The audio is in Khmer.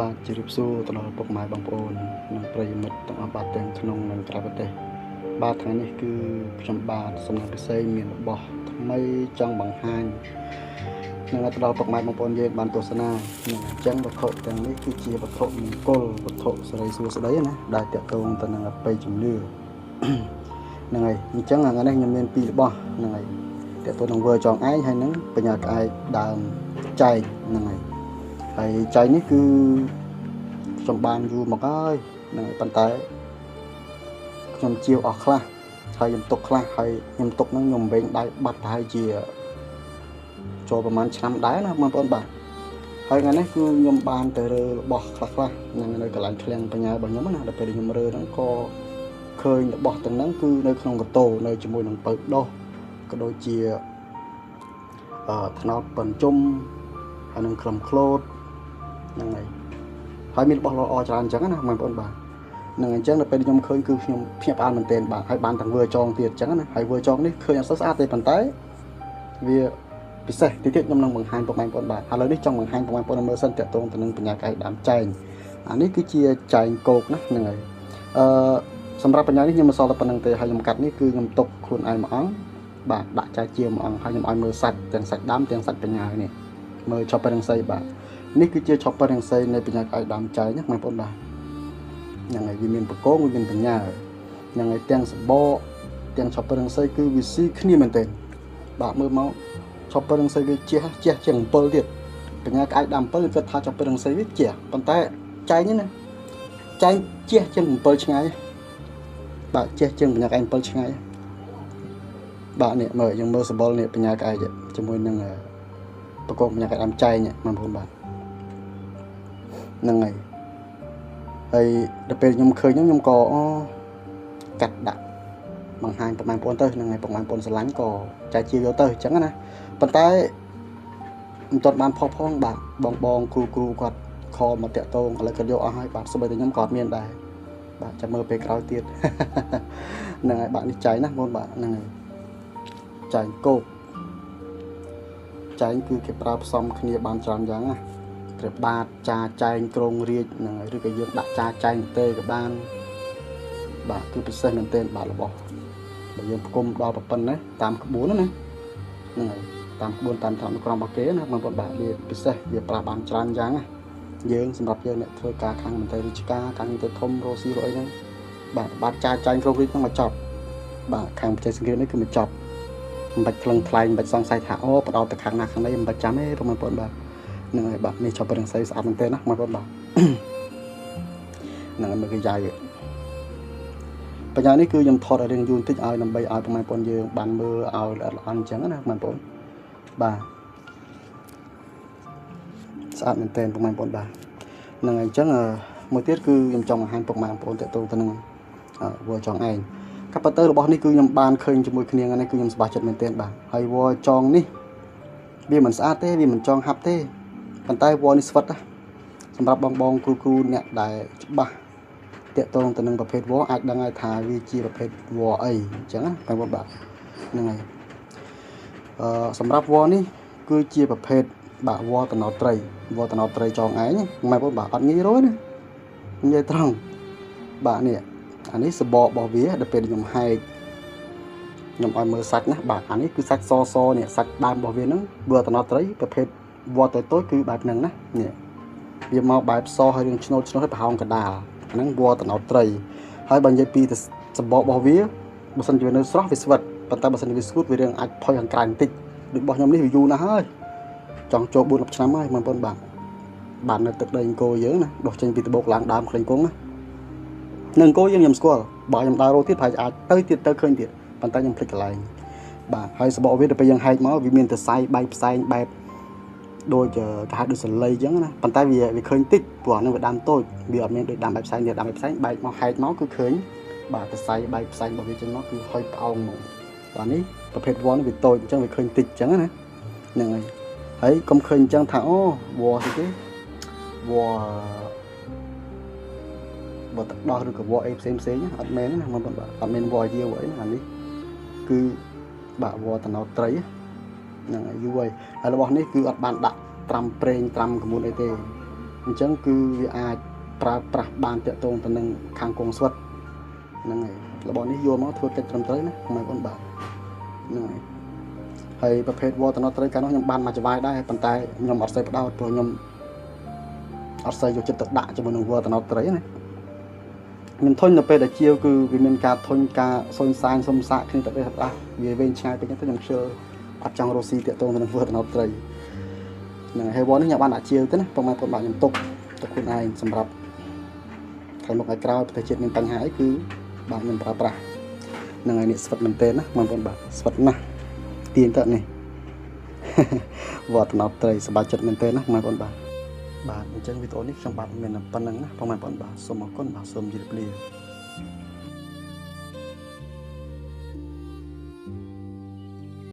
បាទជម្រាបសួរទៅដល់ពុកម៉ែបងប្អូននិងប្រិយមិត្តទាំងអស់បាទទាំងក្នុងនិងក្រៅប្រទេសបាទថ្ងៃនេះគឺខ្ញុំបាទសំណាងពិសេសមានរបស់ថ្មីចង់បង្ហាញនឹងទៅដល់ពុកម៉ែបងប្អូនយើងបានទស្សនានឹងអញ្ចឹងវត្ថុទាំងនេះគឺជាវត្ថុមង្គលវត្ថុសិរីសួស្តីណាដែលតាក់ទងទៅនឹងអបិយជំនឿហ្នឹងហើយអញ្ចឹងថ្ងៃនេះខ្ញុំមានពីររបស់ហ្នឹងហើយតាក់ទងនឹងវើចងឯងហើយនឹងបញ្ញាក្អែកដើមចែកហ្នឹងហើយហើយចែកនេះគឺខ្ញុំបានយូរមកហើយហ្នឹងហើយប៉ុន្តែខ្ញុំជាវអស់ខ្លះហើយខ្ញុំទុកខ្លះហើយខ្ញុំទុកហ្នឹងខ្ញុំវែងដៃបាត់ប្រហែលជាចូលប្រហែលឆ្នាំដែរណាបងប្អូនបាទហើយថ្ងៃនេះគឺខ្ញុំបានទៅរើរបស់ខ្លះខ្លះហ្នឹងនៅកន្លែងឃ្លាំងបញ្ញារបស់ខ្ញុំណាដល់ពេលខ្ញុំរើហ្នឹងក៏ឃើញរបស់ទាំងហ្នឹងគឺនៅក្នុងកតោនៅជាមួយនឹងពៅដោះក៏ដូចជាថ្នោតបញ្ជុំហើយនឹងក្លឹមក្លូតហ្នឹងហើយហើយមានរបស់ល្អច្រើនអញ្ចឹងណាបងប្អូនបាទនឹងអញ្ចឹងដល់ពេលខ្ញុំឃើញគឺខ្ញុំភ្ញាក់ផ្អើលមែនទែនបាទហើយបានទាំងវើចងទៀតអញ្ចឹងណាហើយវើចងនេះឃើញអត់សូវស្អាតទេប៉ុន្តែវាពិសេសតិចទៀតខ្ញុំនឹងបង្ហាញពុកម៉ែបងប្អូនបាទឥឡូវនេះចង់បង្ហាញពុកម៉ែបងប្អូនមើលសិនតាក់ទងទៅនឹងបញ្ញាកែដើមចែងអានេះគឺជាចែងគោកណាហ្នឹងហើយអឺសម្រាប់បញ្ញានេះខ្ញុំមិនសល់តែប៉ុណ្្នឹងទេហើយខ្ញុំកាត់នេះគឺខ្ញុំទុកខ្លួនឯងមួយអង្គបាទដាក់ចែកជាមួយអង្គហើយខ្ញុំឲ្យមើលសាច់ទាំងសាច់ដើមទាំងសាច់បញ្ញានេះមើលឆប់រង្សីបាទនេះគឺជាឆប់រង្សីនៃបញ្ញាកែដើមចែងណាបងប្អូនបាទហ្នឹងហើយវាមានបកងវាមានបញ្ញាហ្នឹងហើយទាំងសបកទាំងឆប់រង្សីគឺវាស៊ីគ្នាមែនទែនបាទមើលមកឆប់រង្សីវាជះជះជាង7ទៀតបញ្ញាក្អែកដើម7គាត់ថាឆប់រង្សីវាជះប៉ុន្តែចែងណាចែងជះជាង7ឆ្ងាយបាទជះជាងបញ្ញាក្អែក7ឆ្ងាយបាទនេះមើលយើងមើលសបល់នេះបញ្ញាក្អែកជាមួយនឹងបកងបញ្ញាក្អែកដើមចែងបងប្អូនបាទហ្នឹងហើយហើយដល់ពេលខ្ញុំឃើញខ្ញុំក៏អូកាត់ដាក់បង្ហាញប្រហែលបងប្អូនទៅហ្នឹងហើយប្រហែលបងប្អូនស្រឡាញ់ក៏ចែកជាយកទៅអញ្ចឹងណាប៉ុន្តែមិនទាន់បានផុសផងបាទបងបងគ្រូគ្រូគាត់ខលមកតាក់ទងឥឡូវគាត់យកអស់ហើយបាទសូម្បីតែខ្ញុំក៏អត់មានដែរបាទចាំមើលពេលក្រោយទៀតហ្នឹងហើយបាទនេះចែងណាបងបាទហ្នឹងហើយចែងគោកចែងគឺគេប្រើផ្សំគ្នាបានច្រើនយ៉ាងណាព្រះបាទចាចែងក្រងរាជហ្នឹងហើយឬក៏យើងដាក់ចាចែងទេក៏បានបាទគឺពិសេសមែនទែនបាទរបស់បើយើងផ្គុំដល់ប៉ុណ្ណេះតាមក្បួនណាហ្នឹងហើយតាមក្បួនតាមធម្មក្រមរបស់គេណាបងប្អូនបាទវាពិសេសវាប្រើបានច្រើនយ៉ាងណាយើងសម្រាប់យើងអ្នកធ្វើការខាងមន្ត្រីរាជការខាងទៅធំរស់ស៊ីរអីហ្នឹងបាទបាទចាចែងក្រងរាជហ្នឹងមកចប់បាទខាងបច្ចេកសង្គ្រាមនេះគឺមកចប់មិនបាច់ថ្លឹងថ្លែងមិនបាច់សង្ស័យថាអូបដោតទៅខាងណាខាងនេះមិនបាច់ចាំទេបងប្អូនបាទហ្នឹងហើយបាទនេះចប់រង្សីស្អាតមែនទេណាបងប្អូនបាទហ្នឹងហើយមើលគេយ៉ាយបញ្ញានេះគឺខ្ញុំថតឲ្យរៀងយូរបន្តិចឲ្យដើម្បីឲ្យបងប្អូនយើងបានមើលឲ្យល្អិតល្អន់អញ្ចឹងណាបងប្អូនបាទស្អាតមែនទែនបងប្អូនបាទហ្នឹងហើយអញ្ចឹងមួយទៀតគឺខ្ញុំចង់បង្ហាញពុកម៉ែបងប្អូនតាក់ទងទៅនឹងវល់ចងឯងកាប់ទៅរបស់នេះគឺខ្ញុំបានឃើញជាមួយគ្នានេះគឺខ្ញុំសប្បាយចិត្តមែនទែនបាទហើយវល់ចងនេះវាមិនស្អាតទេវាមិនចងហាប់ទេប៉ុន្តែវល់នេះស្វិតណាសម្រាប់បងបងគ្រូគ្រូអ្នកដែលច្បាស់តាក់ទងទៅនឹងប្រភេទវល់អាចដឹងហើយថាវាជាប្រភេទវល់អីអញ្ចឹងណាបងប្អូនបាទហ្នឹងហើយសម្រាប់វល់នេះគឺជាប្រភេទបាទវល់តំណត្រីវល់តំណត្រីចងឯងបងប្អូនបាទអត់ងាយរយណានិយាយត្រង់បាទនេះអានេះសបករបស់វាដល់ពេលខ្ញុំហែកខ្ញុំឲ្យមើលសាច់ណាបាទអានេះគឺសាច់សសនេះសាច់ដើមរបស់វាហ្នឹងវល់តំណត្រីប្រភេទវល់តូចតូចគឺបែបហ្នឹងណានេះវាមកបែបសហើយរឿងឆ្នូតឆ្នូតហើយប្រហោងកដាលហ្នឹងវល់តំណត្រីហើយបើនិយាយពីសបករបស់វាបើសិនជាវានៅស្រស់វាស្វិតប៉ុន្តែបើសិនជាវាស្ងួតវារឿងអាចផុយខាងក្រៅបន្តិចដូចរបស់ខ្ញុំនេះវាយូរណាស់ហើយចង់ចូល4 10ឆ្នាំហើយបងប្អូនបាទបាននៅទឹកដីអង្គរយើងណាដោះចេញពីត្បូងឡើងដើមក្លែងគង់ណានៅអង្គរយើងខ្ញុំស្គាល់បើខ្ញុំដើររោទៀតប្រហែលអាចទៅទៀតទៅឃើញទៀតប៉ុន្តែខ្ញុំភ្លេចកន្លែងបាទហើយសបកវាទៅពេលយើងហែកមកវាមានតែសៃបែកផ្សែងបែបដូចគេហៅដូចសលីអញ្ចឹងណាប៉ុន្តែវាឃើញតិចព្រោះអានឹងវាដើមតូចវាអត់មានដូចដើមបែបផ្សែងទេដើមបែបផ្សែងបែកមកហែកមកគឺឃើញបាទតែសៃបែកផ្សែងរបស់វាចេញមកគឺហុយផ្អោងមកបាទនេះប្រភេទវ៉នវាតូចអញ្ចឹងវាឃើញតិចអញ្ចឹងណាហ្នឹងហើយហើយកុំឃើញអញ្ចឹងថាអូវ៉ស្អីគេវ៉បើទឹកដោះឬក៏វ៉អីផ្សេងផ្សេងអត់មែនណាបងប្អូនបាទអត់មានវ៉យាវអីណាអានេះគឺបាទវ៉តំណត្រីហ្នឹងហើយយូរហើយហើយរបស់នេះគឺអត់បានដាក់ត្រាំប្រេងត្រាំកមុនអីទេ អញ្ចឹងគឺវាអាចប្រើប្រាស់បានតាក់ទងទៅនឹងខាងកងស្វិតហ្នឹងហើយរបស់នេះយកមកធ្វើកិច្ចត្រឹមត្រូវណាបងប្អូនបាទហ្នឹងហើយហើយប្រភេទវត្តនត្រីកាលនោះខ្ញុំបានមកចវាយដែរប៉ុន្តែខ្ញុំអត់សូវផ្ដោតព្រោះខ្ញុំអត់សូវយកចិត្តទុកដាក់ជាមួយនឹងវត្តនត្រីណាខ្ញុំធុញនៅពេលដែលជាវគឺវាមានការធុញការសុញសាញសុំសាកគ្នាទៅពេលដាស់វាវែងឆ្ងាយពេកទៅខ្ញុំខ្ជិលអត់ចង់រស់ស៊ីតាក់ទងទៅនឹងវត្តនត្រីហ្នឹងហើយវត្តនេះខ្ញុំបានដាក់ជាវទៅណាបងប្អូនបាទខ្ញុំទុកទៅខ្លួនឯងសម្រាប់ថ្ងៃមុខថ្ងៃក្រោយប្រទេសជាតិមានបញ្ហាអីគឺបាទខ្ញុំប្រើប្រាស់ហ្នឹងហើយនេះស្វិតមែនទែនណាបងប្អូនបាទស្វិតណាស់ទាញទៅនេះវត្តនត្រីសប្បាយចិត្តមែនទែនណាបងប្អូនបាទបាទអញ្ចឹងវីដេអូនេះខ្ញុំបាទមានប៉ុណ្្នឹងណាបងប្អូនបាទសូមអរគុណបាទសូមជម្រាបលា។